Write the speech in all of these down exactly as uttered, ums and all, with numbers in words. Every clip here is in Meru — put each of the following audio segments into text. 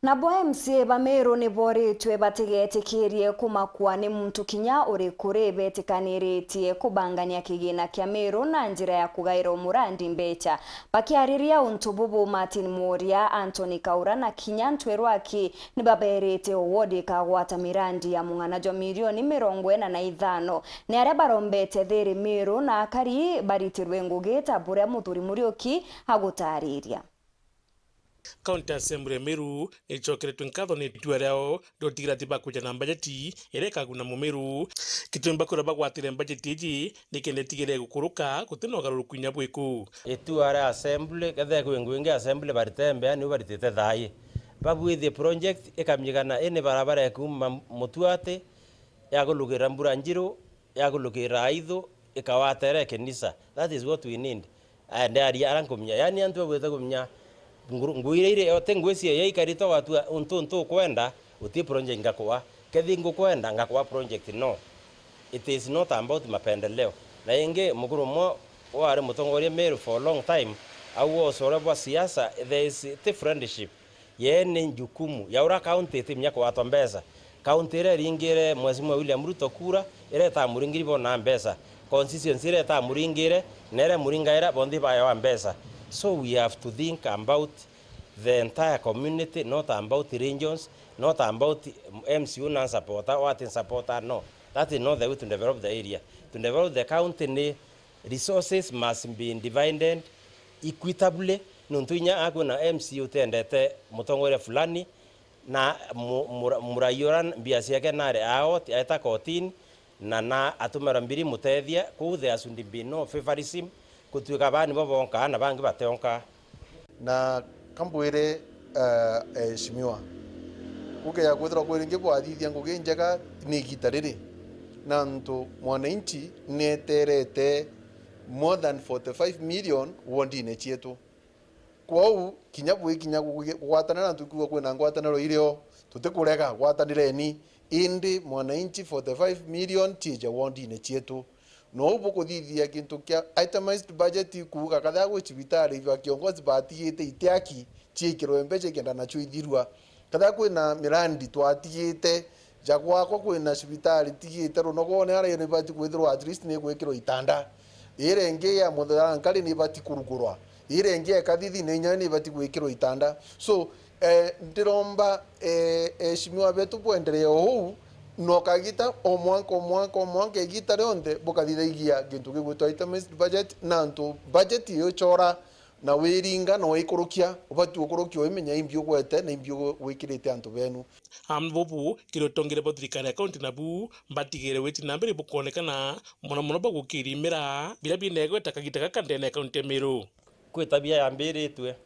Nabo M C A ba Meru ni boritwe batigetikirie kumakua ni muntu kinya uriku ri betikaniritie kubangania kigina kia Meru na njira ya kugaira umurandi mbecha. Bakiariria untu bubu, Martin Mworia, Anthony Kaura na kinya Ntwirwaki ni baberite o wodi ikagwata mirandi ya mung'ana jwa milioni mirongo ina na ithano. Ni aria barombete thiri Meru na akari baritirwe ngugi ta buria Muthuri Muriuki agutariria. County Assembly ya Meru nicokeretwe nkatho ni itua riao riotigirati bakwija na mbajeti iria ikaguna Mumiru. Gitumi bakwirwa bagwatire mbajeti iji ni kenda itigire gukuruka guti na ugaruruku inya bwiku. Itua ria assembly, kethira kwi ngugi ingi assembly baritembea, niu baritite thaai. Babwithie project ikamigana ini barabara ikuuma Mutuati, yagulukira Mbura Njiru, yagulukira Aithu, ikawatera ikinisa. That is what we need. Aya, ndiaria ara nkumenya. Yaani antu babwite kumenya nguru-, ngui iria iri, o, ti ngui cia ya ikarite gwatua untu, untu ukwenda, uti project ngakwa. Kethi ngukwenda, ngakwa project, no. It is not about mapendeleo. Na ingi, mukuru umwe wari mutongoria Meru for a long time, au ucore bwa siasa, there is, ti friendship. Yee ni jukumu ya uria county itimenya kugwatwa mbeca. County iria iringire Mheshimiwa William Ruto kura, iria itamuringiri bonaa mbeca. Constituency iria itamuringire, na iria imuringaira, bonthe baewa mbeca. So we have to think about the entire community, not about regions, not about M C A na supporter, what supporter, no. That is not the way to develop the area. To develop the county ni resources must be divided equitably, nontu inya akwina M C A utendete mutongoria fulani, na mu-, mura-, murai ura mbia ciake nari aoti-, aeta kotini, na na atumira mbiri mutethia, kuu there should be no favorism, gutuika baa nibo bonka na bangi bationka. Na kambwire, eh, eheshimiwa, gukeja kwithirwa kwi ringi bwathithia ngugi njega ni igita riri, na antu mwananchi nieterete more than forty-five million wondine cietu. Kwou, kinya bwikinya kugi-, kugwatanira na tukiuga kwina ngwataniro irio, tutikurega, gwatanireni, indi mwananchi forty-five million ciije wondine cietu. Nou bukuthithia gintu kia itemized budget, kuuga kathia gwi cibitari iba kiongozi batigite itiaki ciikirwe mbeca ikenda nacio ithirua. Kathia kwina mirandi twatigite, ja gwakwa kwina cibitari tigite Runogone aria nibati kwithirwa at least ni gwikirwa itanda. Iria ingi ya Mutharankari nibati kurugurwa. Iria ingi ya Kathithine inya nibati gwikirwa itanda. So, eh, ndiromba, eh, eheshimiwa betu bwenderee o uu, na ukagita o mwanka, o mwanka, o mwanka, igita rionthe bukathithagia gintu gigwitwa itemized budget, na antu budget iyo ichora na wiringa na wikurukia, ubati ukurukia uimenya imbi ugwete na imbi ugu-, wikirite antu benu. Am, bubu kiri utongere bwa thirikari ya kaunti nabu mbatigire witi na mbere bukonekana mono mono bagukirimira biria binegweta kagita gaka ndene ya kaunti ya Meru. Kwi tabia yambiritwe,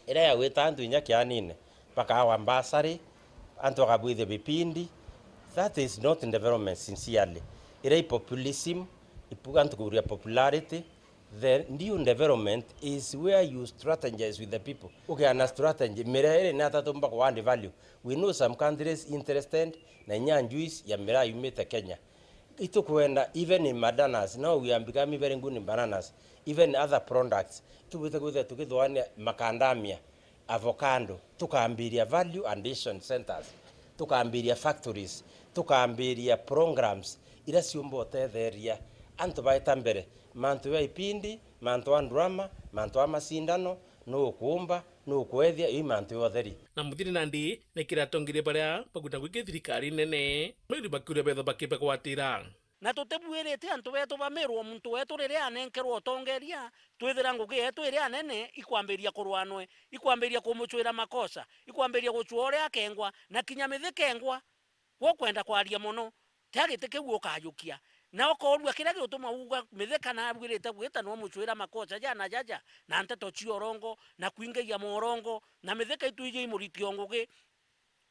iria ya gwita antu inya kianine, bakaawa mbasari, antu bakabwithia bipindi. That is not development sincerely. Iria i populism, ipu-, antu kuria popularity. The real development is where you strategize with the people. Ukeana strategy, miria iri ni ata tumba ku add value. We know some countries interested na inya juice ya miraa yumite Kenya. Itukwenda, even in bananas, now we are becoming very good in bananas, even other products. Tubwite kwithira tukithwania macadamia, avocado, tukambiria value addition centers, tukambiria factories, tukambiria programs iria ciumba utetheria antu baita mbere, mantu ja ipindi, mantu a drama, mantu a macindano, nu ukuumba, nu ukwethia, ii mantu ja utheri. Na muthiri nandi ni kiri atongeria baria bagwita ngugi thirikari nene, Meru bakiuria betho bakibagwatira. Na tutibwirite antu betu ba Meru, o muntu wetu riria anenkerwa utongeria, twithira ngugi yetu iria nene ikwambiria kurwanwe, ikwambiria kumucwira makosa, ikwambiria gucwa uria akengwa, na kinya mithikengwa. Gwe ukwenda kwaria mono, tia giti kiu ukajukia. Na ukoorua kiria giutuma uuga mithika nabwirite gwitanwa mucwira makosa jana jaja, na nteto cia urongo, na kwingaia morongo, na mithika itwiji imuriti o ngugi.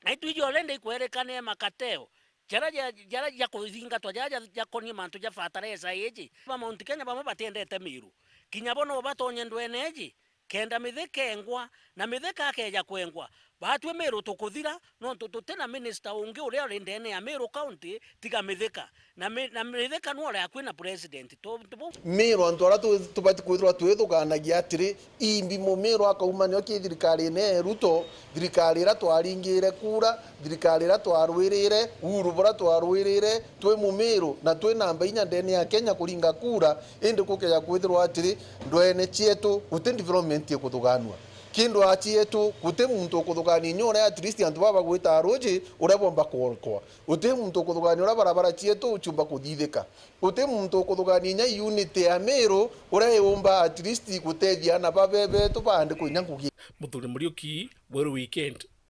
Na itwiji already ikwerikania makateo jaria ja, jaria ja kuthingatwa, jaria ja, jakonie mantu ja fertilizer iji. Ba Mount Kenya bamwe batiendete Meru. Kinya bo no batonye ndwene iji, kenda mithika engwa, na mithika akeja kwengwa, Batwi Meru tukuthira, nontu tuti na minister ungi uria uri ndene ya Meru County, tiga Mithika. Na Mi-, na Mithika nwe uria kwina president. Tu-, tu-, bu- Meru antu aria tu-, tubati kwithirwa twithuganagia atiri, imbi Mumiru akauma nio ki thirikarine ya Ruto, thirikari iria twaringire kura, thirikari iria twarwirire, Uhuru buria twarwirire, twi Mumiru na twi namba inya ndene ya Kenya kuringa kura, indi kukeja kwithirwa atiri, ndwene cietu guti development ikuthuganua. Kindu a cietu, guti muntu ukuthugania inya uria at least antu baba bagwita ruji uria bomba kwolkwa. Guti muntu ukuthugania uria barabara cietu ciumba kuthithika. Guti muntu ukuthugania inya unity ya Meru uria iumba at least gutethia ana babe betu baandikwe inya ngugi. Muthuri Muriuki, Mweru Weekend,